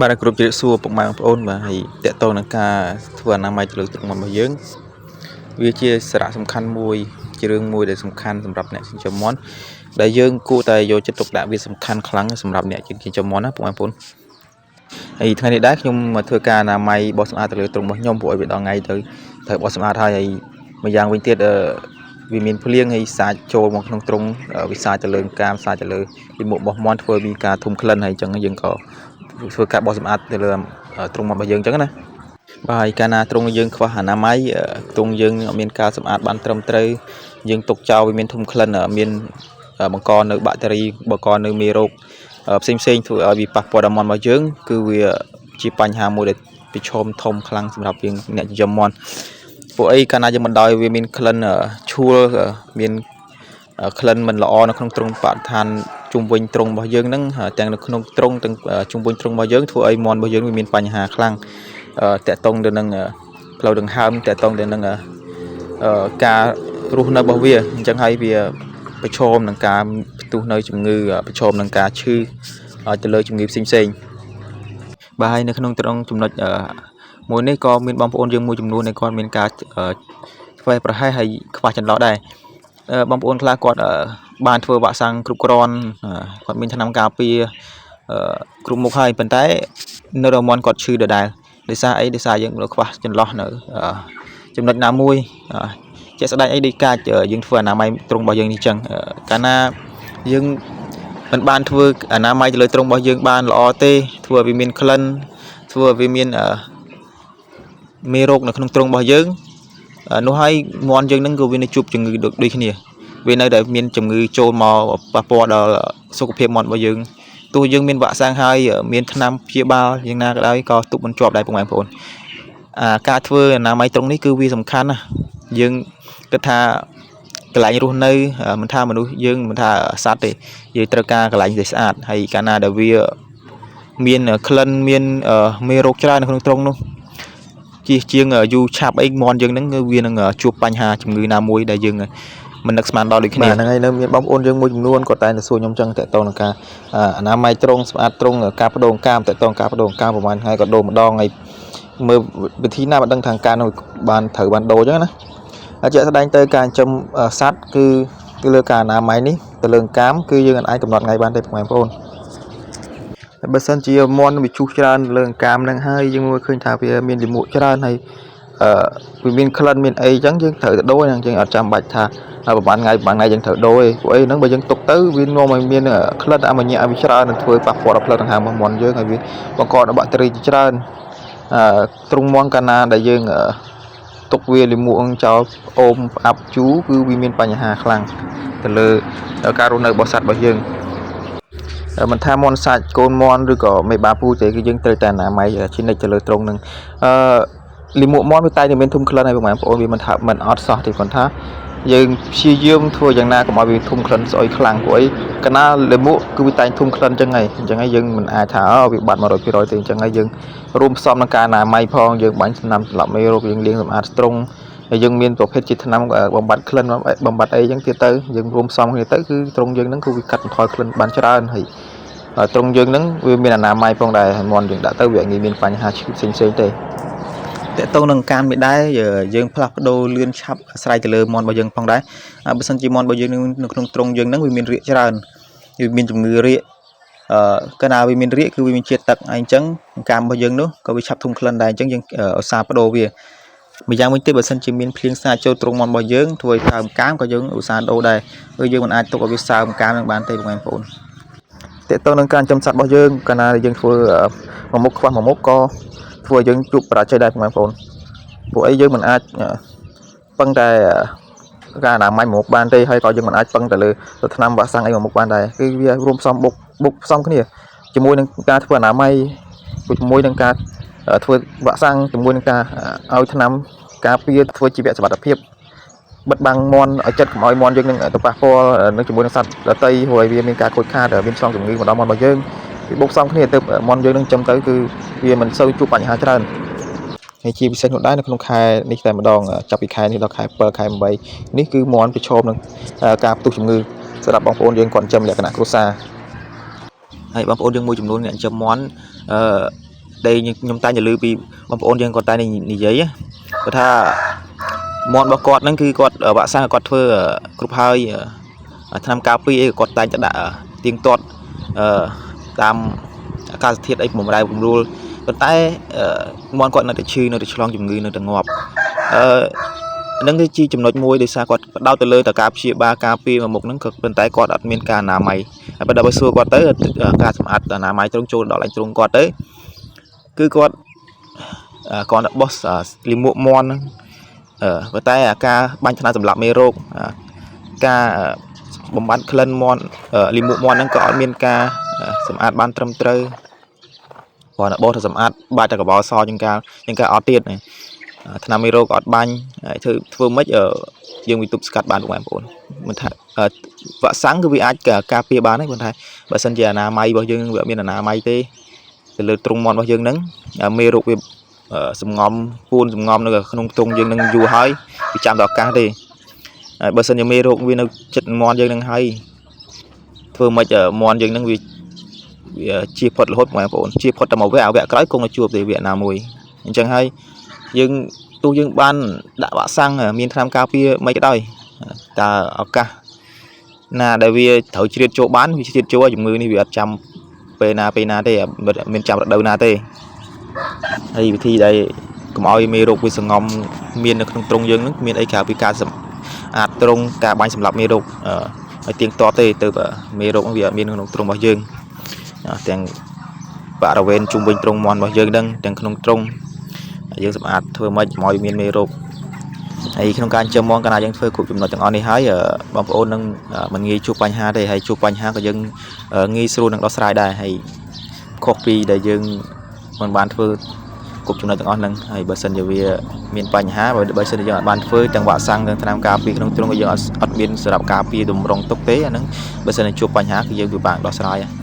បាទគ្រប់ជម្រាបសួរពុកម៉ែបងប្អូនបាទហើយតកតងនឹងការធ្វើអនាម័យទៅលើទ្រុងមាន់របស់យើងវាជាសារៈសំខាន់មួយជារឿងមួយដែលសំខាន់សម្រាប់អ្នកចិញ្ចឹមមាន់ដែលយើងគួរតែយកចិត្តទុកដាក់វាសំខាន់ខ្លាំងសម្រាប់អ្នកចិញ្ចឹមមាន់ណាពុកម៉ែបងប្អូនហើយថ្ងៃនេះដែរខ្ញុំមកធ្វើការអនាម័យបោសសម្អាតទៅលើទ្រុងរបស់ខ្ញុំព្រោះឲ្យវាដល់ថ្ងៃទៅត្រូវបោសសម្អាតហើយហើយម្យ៉ាងវិញទៀតវាមានភ្លៀងហើយសាចចូលមកក្នុងទ្រុងវាសាចទៅលើកាមសាចទៅលើលាមករបស់មាន់ធ្វើមានការធុំក្លិនហើយអញ្ចឹងយើងក៏ធ្វើការបោសសម្អាតទៅលើទ្រុងមាន់របស់យើងអញ្ចឹងណាបាទហើយកាលណាទ្រុងយើងខ្វះអនាម័យទ្រុងយើងអត់មានការសម្អាតបានត្រឹមត្រូវយើងទុកចោលវាមានធុំក្លិនមានបង្កនៅបាក់តេរីបង្កនៅមេរោគផ្សេងផ្សេងធ្វើឲ្យវាប៉ះពាល់ដល់មាន់របស់យើងគឺវាជាបញ្ហាមួយដែលប្រឈមធំខ្លាំងសម្រាប់យើងអ្នកចិញ្ចឹមមាន់ពួកអីកាលណាយើងបណ្ដោយវាមានក្លិនឆួលមានក្លិនមិនល្អនៅក្នុងទ្រុងបរិស្ថានជុំវិញទ្រុងរបស់យើងហ្នឹងទាំងនៅក្នុងទ្រុងទាំងជុំវិញទ្រុងរបស់យើងធ្វើឲ្យមាន់របស់យើងវាមានបញ្ហាខ្លាំងតាក់ទងទៅនឹងផ្លូវដង្ហើមតាក់ទងទៅនឹងការរស់នៅរបស់វាអញ្ចឹងហើយវាប្រឈមនឹងការផ្ទុះនៅជំងឺប្រឈមនឹងការឈឺទៅលើជំងឺផ្សេងផ្សេងបាទហើយនៅក្នុងត្រង់ចំណុចមួយនេះក៏មានបងប្អូនយើងមួយចំនួនដែលគាត់មានការធ្វើប្រហែសហើយខ្វះចន្លោះដែរបងប្អូនខ្លះគាត់បានធ្វើវ៉ាក់សាំងគ្រប់គ្រាន់គាត់មានថ្នាំការពារគ្រប់មុខហើយប៉ុន្តែនៅរមាន់គាត់ឈឺដដែលដោយសារអីដោយសារយើងខ្វះចន្លោះនៅចំណុចណាមួយជាក់ស្ដែងអីដូចកាចយើងធ្វើអនាម័យទ្រុងរបស់យើងនេះចឹងកាលណាយើងមិនបានធ្វើអនាម័យទៅលើទ្រុងរបស់យើងបានល្អទេធ្វើឲ្យវាមានក្លិនធ្វើឲ្យវាមានមេរោគនៅក្នុងទ្រុងរបស់យើងនោះហើយមាន់យើងនឹងក៏វានៅជួបជំងឺដូចគ្នាវានៅតែមានជំងឺចូលមកប៉ះពាល់ដល់សុខភាពមាន់របស់យើងទោះយើងមានវ៉ាក់សាំងហើយមានថ្នាំព្យាបាលយ៉ាងណាក៏ដោយក៏ទប់មិនជាប់ដែរពុកម៉ែបងប្អូនអាការធ្វើអនាម័យត្រង់នេះគឺវាសំខាន់ណាស់យើងគិតថាកន្លែងរស់នៅមិនថាមនុស្សយើងមិនថាសត្វទេយើងត្រូវការកន្លែងដែលស្អាតហើយកាលណាដែលវាមានក្លិនមានមេរោគច្រើននៅក្នុងទ្រុងនោះជាជាងយូរឆាប់អីមាន់យើងហ្នឹងគឺវានឹងជួបបញ្ហាជំងឺណាមួយដែលយើងមិននឹកស្មានដល់ដូចគ្នាហ្នឹងហើយនៅមានបងប្អូនយើងមួយចំនួនគាត់តែងតែសួរខ្ញុំចឹងតកតងនឹងការអនាម័យត្រង់ស្អាតត្រង់ការបដូរកាមតកតងការបដូរកាមប្រហែលថ្ងៃក៏ដូរម្ដងហើយមើលវិធីណាបើដឹងថាការនោះបានត្រូវបានដូរចឹងណាហើយជាក់ស្ដែងទៅការចិញ្ចឹមសត្វគឺគឺលើការអនាម័យនេះទៅលើកាមគឺយើងអាចកំណត់ថ្ងៃបានទេបងប្អូនហើយបើសិនជាមាន់វាឈូសច្រើនលើកាមហ្នឹងហើយយើងមើលឃើញថាវាមានលាមកច្រើនហើយអឺវាមានក្លិនមានអីចឹងយើងត្រូវទៅដូរហ្នឹងយើងអត់ចាំបាច់ថាប្រហែលថ្ងៃប្រហែលថ្ងៃយើងត្រូវដូរទេព្រោះអីហ្នឹងបើយើងទុកទៅវានាំឲ្យមានក្លិនអាម៉ូញ៉ាឲ្យវាច្រើននឹងធ្វើប៉ះពាល់ដល់ផ្លូវដង្ហើមរបស់មាន់យើងហើយវាបង្កដល់បាក់តេរីជាច្រើនអឺទ្រុងមាន់កាលណាដែលយើងទុកវាលាមកចោលអូមផ្អាប់ជូរគឺវាមានបញ្ហាខ្លាំងទៅលើការរស់នៅរបស់សត្វរបស់យើងមិនថាមាន់សាច់កូនមាន់ឬក៏មេបាពូទេគឺយើងត្រូវតែអនាម័យជានិច្ចទៅលើទ្រុងនឹងអឺលាមកមាន់វាតែងតែមានធុំក្លិនហើយបងប្អូនវាមិនថាមិនអត់សោះទេគាត់ថាយើងព្យាយាមធ្វើយ៉ាងណាកុំឲ្យវាធុំក្លិនស្អុយខ្លាំងព្រោះអីកាលណាលាមកគឺវាតែងធុំក្លិនចឹងហើយអញ្ចឹងហើយយើងមិនអាចថាវាបាត់100%ទេអញ្ចឹងហើយយើងរួមផ្សំនឹងការអនាម័យផងយើងបាញ់ថ្នាំសម្លាប់មេរោគយើងលាងសម្អាតទ្រុងហើយយើងមានប្រភេទជាថ្នាំបំបត្តិក្លិនបំបត្តិអីចឹងទៀតទៅយើងរួមផ្សំគ្នាទៅគឺទ្រុងយើងហ្នឹងគឺវាកាត់បន្ថយក្លិនបានច្រើនហើយទ្រុងយើងហ្នឹងវាមានអនាម័យផងដែរហើយមាន់យើងដាក់ទៅវាអត់ងាយមានបញ្ហាឈឺផ្សេងៗទេតកតងនឹងការមេដែរយើងផ្លាស់ប្ដូរលឿនឆាប់អាស្រ័យទៅលើមាន់របស់យើងផងដែរបើសិនជាមាន់របស់យើងនៅក្នុងទ្រុងយើងហ្នឹងវាមានរាកច្រើនវាមានជំងឺរាកអឺកាលណាវាមានរាកគឺវាមានជាតិទឹកហើយអញ្ចឹងកាមរបស់យើងនោះក៏វាឆាប់ធុំក្លិនដែរអញ្ចឹងយើងឧស្សាហ៍ប្ដូរវាម្យ៉ាងវិញទៀតបើសិនជាមានភ្លៀងស្អាតចូលទ្រុងមាន់របស់យើងធ្វើឲ្យសើមកាមក៏យើងឧស្សាហ៍ដូរដែរគឺយើងមិនអាចទុកឲ្យវាសើមកាមនឹងបានទេបងប្អូនតើតើនឹងការចិញ្ចឹមសត្វរបស់យើងកាលណាយើងធ្វើមួយមុខខ្វះមួយមុខក៏ធ្វើឲ្យយើងជួបបរាជ័យដែរបងប្អូនព្រោះអីយើងមិនអាចពឹងតែការអនាម័យមួយមុខបានទេហើយក៏យើងមិនអាចពឹងទៅលើថ្នាំវ៉ាក់សាំងអីមួយមុខបានដែរគឺវារួមផ្សំបុកបុកផ្សំគ្នាជាមួយនឹងការធ្វើអនាម័យជាមួយនឹងការធ្វើវ៉ាក់សាំងជាមួយនឹងការឲ្យថ្នាំការពារធ្វើជីវសុវត្ថិភាពបិទបាំងមាន់ឲ្យចិត្តកុំឲ្យមាន់យើងនឹងទៅប៉ះពាល់នឹងជាមួយនឹងសត្វដទៃព្រោះឲ្យវាមានការខូចខាតមានឆ្លងជំងឺមកដល់មាន់របស់យើងវាបុកផ្សំគ្នាទៅមាន់យើងនឹងចំទៅគឺវាមិនសូវជួបបញ្ហាច្រើនហើយជាពិសេសនោះដែរនៅក្នុងខែនេះតែម្ដងចាប់ពីខែនេះដល់ខែ7ខែ8នេះគឺមាន់ប្រឈមនឹងការផ្ទុះជំងឺសម្រាប់បងប្អូនយើងគាត់ចិញ្ចឹមលក្ខណៈគ្រួសារ ហើយបងប្អូនយើងមួយចំនួនអ្នកចិញ្ចឹមមាន់អឺដែលខ្ញុំតែងតែឮពីបងប្អូនយើងគាត់តែនិយាយគាត់ថាមាន់របស់គាត់ហ្នឹងគឺគាត់វ៉ាក់សាំងគាត់ធ្វើគ្រប់ហើយថ្នាំការពារអីគាត់តែងតែដាក់ទៀងទាត់អឺតាមអាកាសធាតុអីបំរែបំរួលប៉ុន្តែមាន់គាត់នៅតែឈឺនៅតែឆ្លងជំងឺនៅតែងាប់អឺនឹងគឺជាចំណុចមួយដោយសារគាត់ផ្ដោតទៅលើតែការព្យាបាលការពារមួយមុខហ្នឹងក៏ប៉ុន្តែគាត់អត់មានការអនាម័យហើយបើដល់បើសួរគាត់ទៅការសម្អាតអនាម័យទ្រុងចូលដល់ឯងទ្រុងគាត់ទៅគឺគាត់គាត់បោះលាមកមាន់ហ្នឹងប៉ុន្តែអាការបាញ់ថ្នាំសម្លាប់មេរោគការបំបត្តិក្លិនមាន់លាមកមាន់ហ្នឹងក៏អត់មានការសម្អាតបានត្រឹមត្រូវគ្រាន់តែបោះទៅសម្អាតបាច់តែកបោសជាងការជាងការអត់ទៀតថ្នាំមេរោគអត់បាញ់ធ្វើធ្វើម៉េចយើងវិទប់ស្កាត់បានបងប្អូនមិនថាវ៉ាក់សាំងគឺវាអាចការពារបានទេប៉ុន្តែបើសិនជាអនាម័យរបស់យើងវាអត់មានអនាម័យទេទៅលើទ្រុងមាន់របស់យើងហ្នឹងមេរោគវាសំងំពួនសំងំនៅក្នុងទ្រុងយើងនឹងយូរហើយវាចាំដល់ឱកាសទេហើយបើសិនជាមេរោគវានៅចិត្តមាន់យើងនឹងហើយធ្វើម៉េចមាន់យើងនឹងវាវាជាផុតរហូតបងប្អូនជាផុតតែមកវគ្គវគ្គក្រោយគង់តែជួបទេវគ្គណាមួយអញ្ចឹងហើយយើងទោះយើងបានដាក់វ៉ាក់សាំងមានថ្នាំការពារមិនក៏ដោយតើឱកាសណាដែលវាត្រូវជ្រៀតចូលបានវាជ្រៀតចូលជំងឺនេះវាអត់ចាំពេលណាពេលណាទេមានចាំរដូវណាទេហើយវិធីដែលកុំឲ្យមេរោគវាសងំមាននៅក្នុងទ្រុងយើងនឹងមានអីក្រៅពីការសម្អាតទ្រុងការបាញ់សម្លាប់មេរោគឲ្យទៀងទាត់ទេទៅមេរោគវាអត់មានក្នុងទ្រុងរបស់យើងទាំងបរិវេណជុំវិញទ្រុងមាន់របស់យើងហ្នឹងទាំងក្នុងទ្រុងយើងសម្អាតធ្វើម៉េចកុំឲ្យមានមេរោគហើយក្នុងការចិញ្ចឹមមាន់កាលណាយើងធ្វើគ្រប់ចំណុចទាំងអស់នេះហើយបងប្អូននឹងមិនងាយជួបបញ្ហាទេហើយជួបបញ្ហាក៏យើងងាយស្រួលនឹងដោះស្រាយដែរហើយខុសពីដែលយើងមិនបានធ្វើគ្រប់ចំណុចទាំងអស់ហ្នឹងហើយបើសិនជាវាមានបញ្ហាបើសិនជាយើងអត់បានធ្វើទាំងវ៉ាក់សាំងទាំងថ្នាំការពារក្នុងទ្រុងក៏យើងអត់មានសម្រាប់ការពារតម្រង់ទុកទេអាហ្នឹងបើសិនជាជួបបញ្ហាគឺយើងពិបាកដោះស្រាយ។